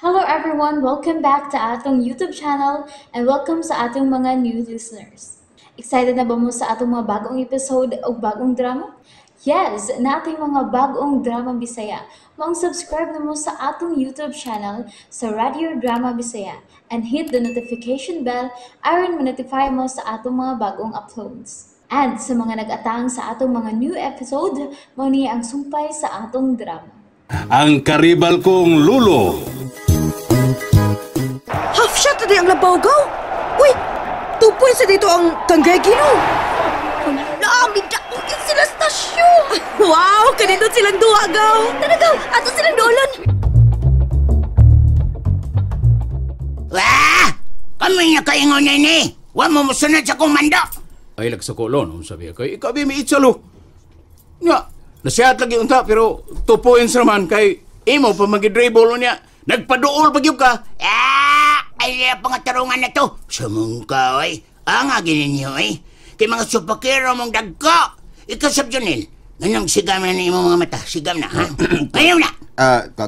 Hello everyone! Welcome back to atong YouTube channel and welcome sa atong mga new listeners. Excited na ba mo sa atong mga bagong episode o bagong drama? Yes! Nating mga bagong drama Bisaya. Maong subscribe na mo sa atong YouTube channel sa Radio Drama Bisaya and hit the notification bell aron ma-notify mo sa atong mga bagong uploads. And sa mga nag-atang sa atong mga new episode, mao ni ang sumpay sa atong drama. Ang karibal kong lulo. Half shot na di ang labaw, gaw! Uy! 2 points na dito ang Tanggay Gino! Lami daog sila stasyon. Wow! Kanindot silang duwa, gaw! Tara gaw, ato silang dolon. Wah! Kami na kaingon ni. Wa mo musunod sa komando. Ay, lagsuko lo, no? Sabi kay ikaw mi itsalo. Nya, nasihat lagi unta pero 2 points naman kay imo pa magi-dribble niya. Nagpaduol pa gyud ka. Ah! Ay pangatarungan na to. Sumungka oy. Ang agi ninyo ay. Kay mga supakero mong dagko. Ikaw sab Junel. Nganong sigam na ni imong mga mata. Sigam na ha. Ayaw na.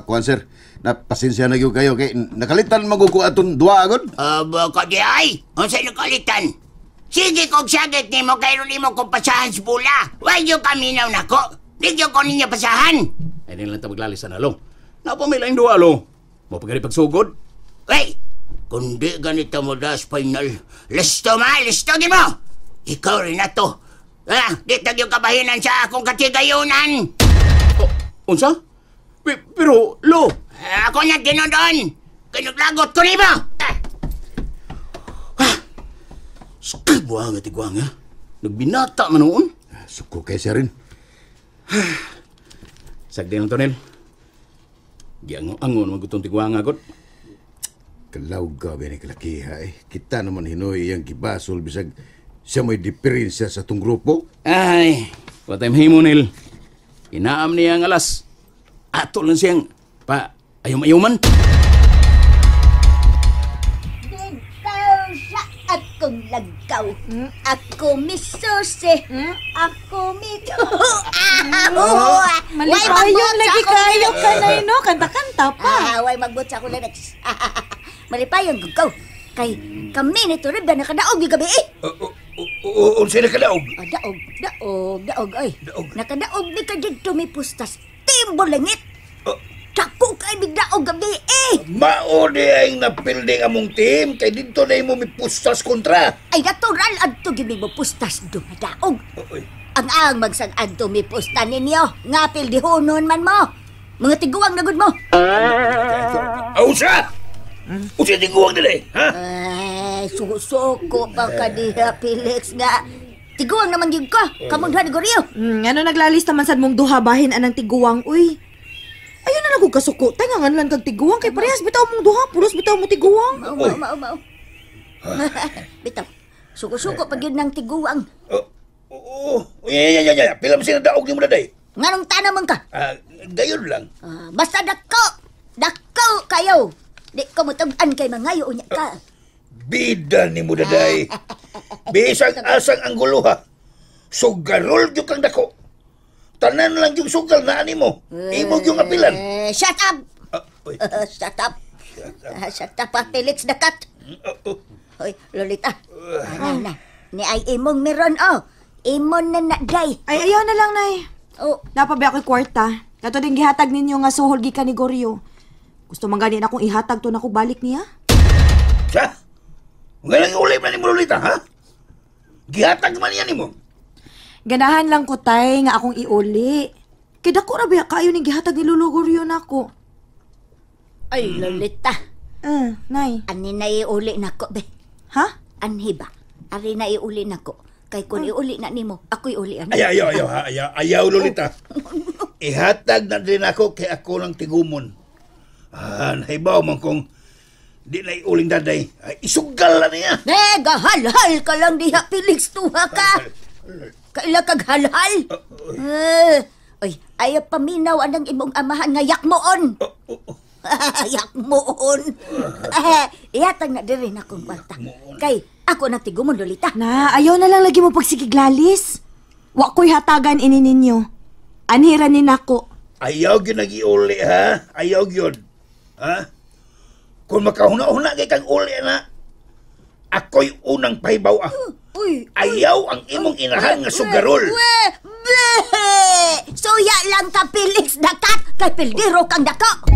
Kuan sir, napasensya na gyud kayo kay nakalitan maguko atong duwa agad. Aba ka di ay. Unsay nakalitan? Sige kog sagit nimo kay ron nimo kong pasahan sa bula. Wa gyud kaminaw nako. Di gyud ko ninyo pasahan. Ay, di lang ta maglalis na lo. Napa may laing duwa lo. Mo pagari pagsugod. Wey! Kung di ganito mo das final, listo ma, listo di mo! Ikaw rin na to. Ah, di tagyo kabahinan sa akong katigayunan. Oh, unsa? Pero lo, Ako na tinodon. Kinuglagot ko nimo. Ah, Buang nga tigwang ha. Nagbinata man noon. Suko kay sir rin. Sagdi lang tonel. Giango-angon magutong tigwang agod. Kalaw ka ba ni kalakiha eh. Kita naman hinoy iyang gibasol bisag siya may diferensya sa tong grupo. Ay, watay mahimo nil. Inaam niya ang alas. Ato lang siyang pa ayom-ayoman. Dito sa akong lagaw. Ako misusi. Ako mito. Malipayon lagi kayo kanay, no? Kanta-kanta pa. Ah, way magbot sa akong lyrics. Malipayon gud ko. Kay kami ni Toribia nakadaog yung gabi eh. Unsay nakadaog? Ah, daog, daog, daog ay. Daog. Nakadaog ni ka dito may pustas. Timbo langit. Dako kay bigdaog gabi eh. Mao di ang napilding among team kay didto na imo mipustas kontra. Ay natural adto gyud mo pustas dumadaog. Oy. Ang magsag adto mi pusta ninyo. Nga pildihonon man mo. Mga tiguang na gud mo. Unsa? Unsa tiguang dili, ha? Ay, suko pa ka diha, Felix nga. Tiguang naman gyud ko. Kamong duha ni Gorio. Ano naglalis naman sad mong duha bahin anang tiguang, uy. Ayun na lang kung kasuko. Tay nga nganlan kag tiguang kay parehas bitaw mong duha, pulos bitaw mo tiguang. Mao, mao, mao, mao. Bitaw. Suko-suko pa gyud ng tiguang. Oo. Ya ya ya ya. Pila man sila daog nimo daday? Nganong tanaman ka? Ah, gayon lang. Ah, basta dako. Dako kayo. Di ko mutug-an kay mangayo unya ka. Bida nimo daday. Bisag asang ang gulo ha. Sugarol gyud kang dako. Tanan lang yung sugal na animo. Imo gyud apilan. Eh, shut up. Ah, oy. Shut up. Ah, shut up, ah, Felix Dakat. Oh, oh. Hoy, Lolita. Ana na. Ni ay imong meron oh. Imon na na day. Ay, ayaw na lang, nay. Oh, Napa ba ako'y kwarta? Kato din gihatag ninyo nga suhol gikan ni Gorio. Gusto man gani na akong ihatag to na ko balik niya. Sa? Ngayon uli man nimo Lolita, ha? Gihatag man niya nimo. Ganahan lang ko tay nga akong iuli. Kay dako ra ba kayo ning gihatag ni Lolo Gorio nako. Ay, Lolita. Nay. Ani na iuli nako be. Ha? Anhi ba? Ari na iuli nako. Kay kun iuli na nimo, ako'y uli ana. Ayaw, ayaw, ayaw, ha? Ayaw, ayaw, Lolita. Ihatag na din ako kay ako lang tigumon. Ah, nahibaw man kung di na iuling daday. Ay, isugal na niya. Eh, gahalhal ka lang diha, Felix, tuha ka. Kaila kag halhal. Eh, oy, ayaw paminaw anang imong amahan nga yakmoon. Yakmoon. Eh, ihatag na diri na akong kwarta. Kay ako nang tigumon, Lolita. Na, ayaw na lang lagi mo pagsigiglalis. Wa ko'y hatagan ini ninyo. Anhira ni nako. Ayaw gyud nag-iuli, ha? Ayaw gyud. Ha? Kung makahuna-huna kay kang uli na, ako'y unang pahibaw ah. Uy, Ayaw ang imong inahan nga sugarol. We, ble! Suya lang ka, Felix Dakat, kay pildiro kang dako.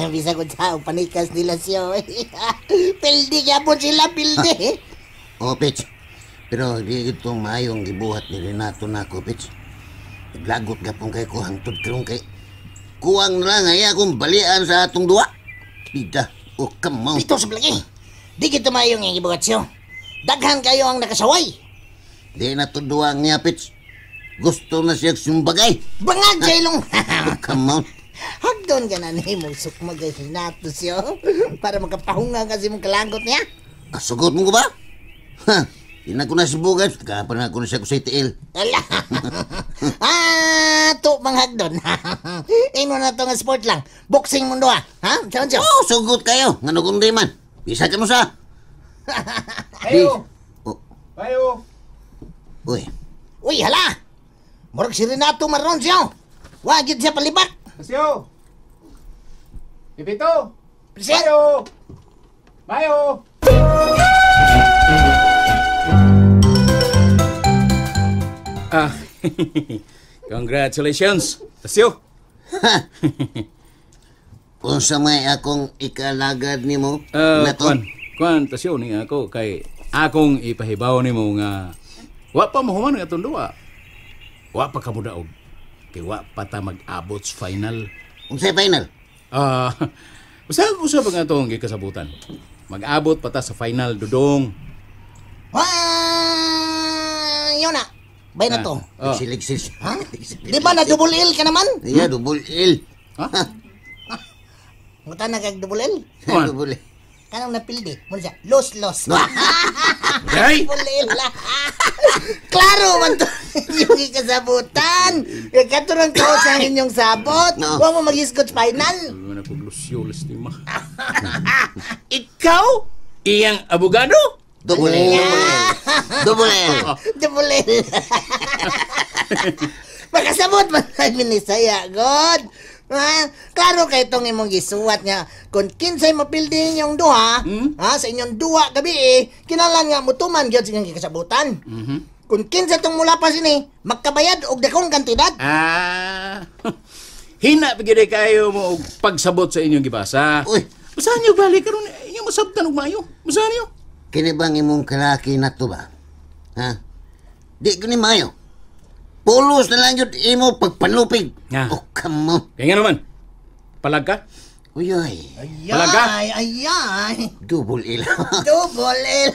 Bisa ko sa panikas nila siya. Pildi kaya po sila, pildi. Oh, Pits. Pero di ito maayong gibuhat ni Renato na ako, Pits. Naglagot ka pong kay ko hangtod karong kay kuwang na lang ay akong balian sa atong duwa. Bida, o oh, come on. Pito sa blagi. Di kita maayong ang gibuhat siya. Daghan kayo ang nakasaway. Di na to duwang niya, Pits. Gusto na siya sumbagay. Bangag sa ilong. Oh, come on. Hagdon ka na ni mong sukmag kay Renato siya. Para makapahunga kasi mong kalanggot niya. Kasugot mo ko ba? Ha? Di na ko na subugan. Kapan na ko na siya ko sa itiil. Ala. To mang hagdon. Ino na to nga sport lang. Boxing mundo ah. Ha? Saan siya? Oh, sugot kayo. Ngano kung di man. Bisa ka mo sa. Ayo! Oh. Ayo! Uy. Uy, hala. Murag si Renato maron siya. Wagid siya palibak. Tasyo! Pipito! Present! Mayo! Mayo! Ah, congratulations, Tasyo! Unsa may akong ikalagad nimo na to? Kwan, Tasyo, ni ako kay akong ipahibaw nimo nga wa pa mahuman nga atong duwa. Wa pa kamudaog. Kay wa pa ta mag-abot sa final. Unsay final? Basta usab nga atong gikasabutan. Mag-abot pa ta sa final, Dudong. Yun na. Bay na to. Oh. Silig-silig. Ha? Di ba na double L ka naman? Yeah, double L. Ha? Nguta na kag double L? Double L. Kanang napildi. Muna siya, los, los. Hey! Double L. Klaro man to. Yung ikasabutan. Katurang ko sa inyong sabot. No. Huwag mo mag-isgot final. Sabi mo na kung lusyolis ni ma. Ikaw? Iyang abogado? Double L. Double L. Double L. Makasabot man sa minisaya, God. Ha? Klaro kay itong imong gisuwat niya. Kung kinsay mapildi inyong duha, ha, sa inyong duha gabi eh, kinalan nga mutuman gyud sa inyong gikasabutan. Kung kinsay itong mula pa sini, magkabayad og dakong kantidad. Ah, hina pagid kayo mo og pagsabot sa inyong gibasa. Uy. Basahan niyo balik karon inyo masabtan og maayo. Basahan niyo. Kini bang imong kalaki na to ba? Ha? Di ko ni maayo. Pulos na lang yun imo pagpanlupig. Ah. Oh, come on. Kaya nga naman. Palag ka? Uy, ay. Palaga? Ayay, ayay. Double L. Double L.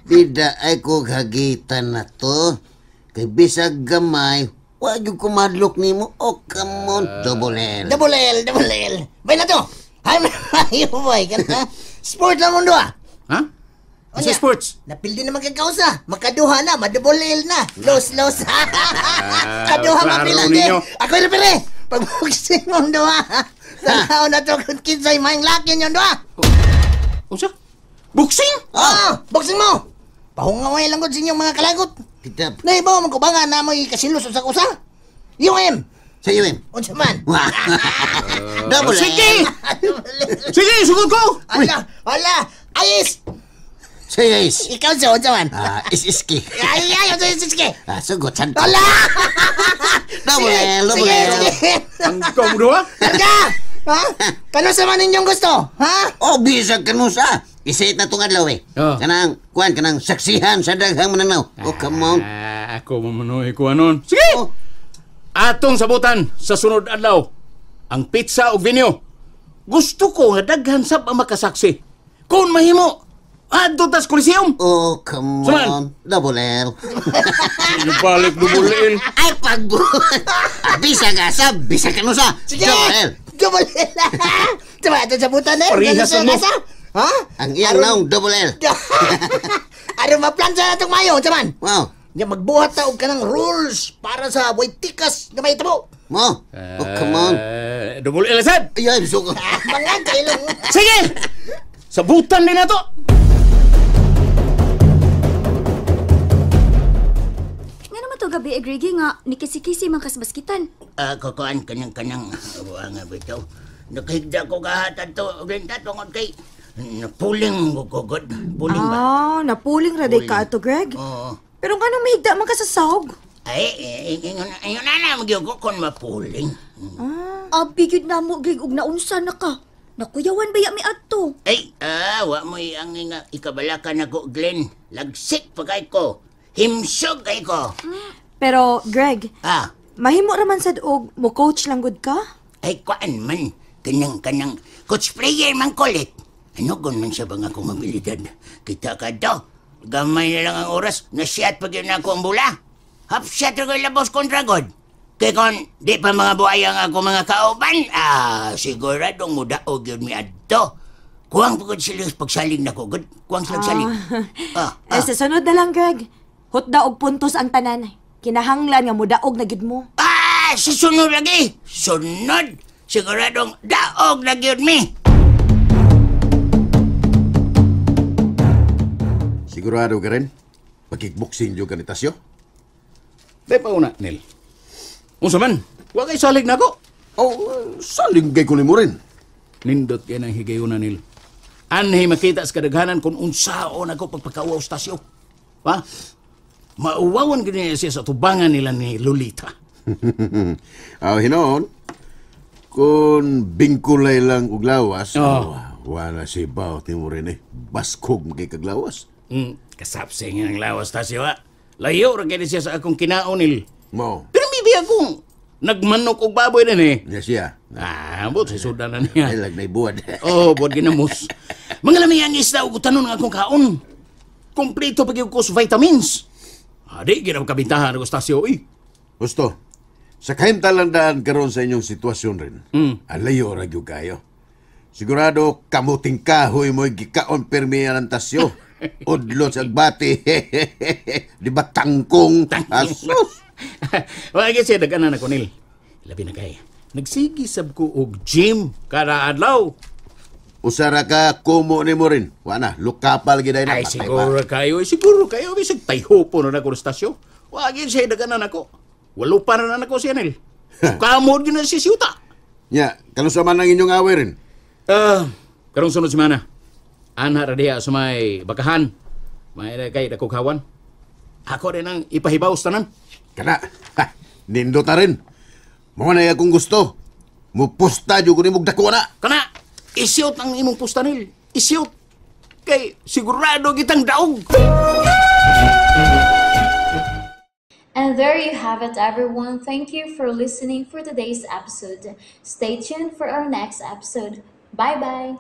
Bida ay ko hagitan na to. Kay bisag gamay, wag yung kumadlok nimo. Oh, come on. Double L. Double L, double L. Bay na to. Ay, mayo boy. Kana. Sport lang mundo ah. Ha? Sa sports? Napildi naman kay kausa. Makaduha na, madouble L na. Los, los. Kaduha klaro mapildi. ninyo. Ako rin pere. Pagbuksing mong duha. Tanaw na to kung kinsay maing laki niyong duha. Unsa? Boxing? Ah, boxing mo. Pahungaway lang ko sa inyong mga kalagot. Kita. Naibaw man ko ba nga na may kasilos sa kusa? Yung M. Sa iyo, M. Unsa man? Double L. Sige! Sige, sugod ko! Ala, ala, ayis! Sa iyo, is. Ikaw siya, unsa man? Ah, is-iski. Ay, ay, unsa is-iski? Ah, sugot, santo. Ala! Double L, double Sige, L. sige. Ang ikaw mo duha? Karga! Ha? Kano sa man inyong gusto? Ha? Oh, bisag ka sa. Isit na itong adlaw eh. Oh. Kanang, kuan, kanang saksihan sa daghang mananaw. Oh, come on. Ah, ako mamunoy ko anon. Sige! Oh. Atong sabutan sa sunod adlaw. Ang pizza ug vinyo. Gusto ko nga daghan sab ang makasaksi. Kung mahimo, adto tas Coliseum. Oh, come Suman. on. Double L. Balik double L. Ay, pagbuhat. Bisag asa, bisag ka sa. Sige! Double L. Double L! Diba, ito sabutan eh. Parehas Kano sa mo. nasa? Ha? Ang iyang naong double L. Aron maplansa na itong mayo, unsa man? Wow. Nya magbuhat ta og kanang rules para sa way tikas na may tabo. Mo. Oh, come on. Double L sad. Ay, ay, suko. Mga kailong. Sige! Sabutan din na to. Nga naman to gabi Gregi nga nikisi-kisi man kas baskitan? Ah, kukuan kanang kanang wa nga bitaw. Nakahigda ko gahatan to, Glenda, tungod kay napuling ko gud. Puling ba? Ah, napuling ra day ka ato, Greg. Oo. Pero nganong mahigda man ka sa sahog? Ay, ingon ingon na na magyud ko kon mapuling. Abi gyud namo Greg og naunsa na ka. Nakuyawan ba ya mi adto? Ay, wa mo ang nga ikabalakan nako, Glenn. Lagsik pa kay ko. Himsog kay ko. Pero Greg, Ah, mahimo ra man sad og mo coach lang gud ka? ay kuan man kanang kanang coach player man kulit. Ano gun man sa bang akong abilidad? Kita ka daw. Gamay na lang ang oras, nasiyat pag yun ako ang bula. Half shot ra ko'y labos kontra god. Kay kon di pa mga buhay ang ako mga kauban, siguradong mudaog yun mi adto. Kuwang pagod sila pagsalig na ko, god. Kuwang sila salig. Ah, Eh, sa sunod na lang, Greg. Hutda og puntos ang tanan. Kinahanglan nga mudaog na gid mo. Ah, sa sunod lagi. Sunod. Siguradong daog na gyud mi. Sigurado ka rin? Pagkickboxing jud ka ni Tasyo? Di pa una, Nil. Unsa man? Wa kay salig nako. Oh, saling kay ko nimo rin. Nindot kay nang higayuna, Nil. Anhi makita sa kadaghanan kung unsaon ako pagpakauwaw sa Tasyo. Ha? Mauwawan gid niya siya sa tubangan nila ni Lolita. Aw, hinoon, kung bingkulay lang og lawas, Oh. oh, wala si Bao timo rin eh. Baskog magkikaglawas. Kasapsing ang lawas Tasyo, ha? Layo ra kay ni siya sa akong kinaon, Nil. Mo, Pero maybe akong nagmanok og baboy din eh. niya siya. Ah, but sa sudan na niya. Ay, lag naibuad. Oh, buwad ginamos. Mga lami ang isda ug tanon nga akong kaon. Kompleto pag ko sa vitamins. Adi, ginaw kabintahan ako Stasyo, eh. Gusto, sa kahimtalang daan karon sa inyong sitwasyon rin, alayo ra gyud kayo. Sigurado, kamuting kahoy mo'y gikaon pirmi ang tasyo. Udlot sa agbati. Di ba tangkong? Asus! Wala kasi daganan ako, Nil. Labi na kay. Nagsigi sab ko og gym kada adlaw. Usara ka, kumo ni mo rin. Wala, lukapal gid na. Ay, patay pa. siguro kayo. Ay, siguro kayo. Bisag tayho po na ako Stasyo. Wala siya daganan ako. Walo pa na ako siya, Nil. Kamod yun na si Siyuta. Nya, kanusa man ang inyong away rin? Ah, karong sunod semana. Anha ra diha sa may bakahan. May na kay dakog hawan. Ako rin ang ipahibaw sa tanan. Kana, ha, nindot na rin. Mga na akong gusto. Mupusta jud ko nimog dako na. Kana, isiot ang imong pustanil. Isiot. Kay sigurado gitang daog. And there you have it, everyone. Thank you for listening for today's episode. Stay tuned for our next episode. Bye bye.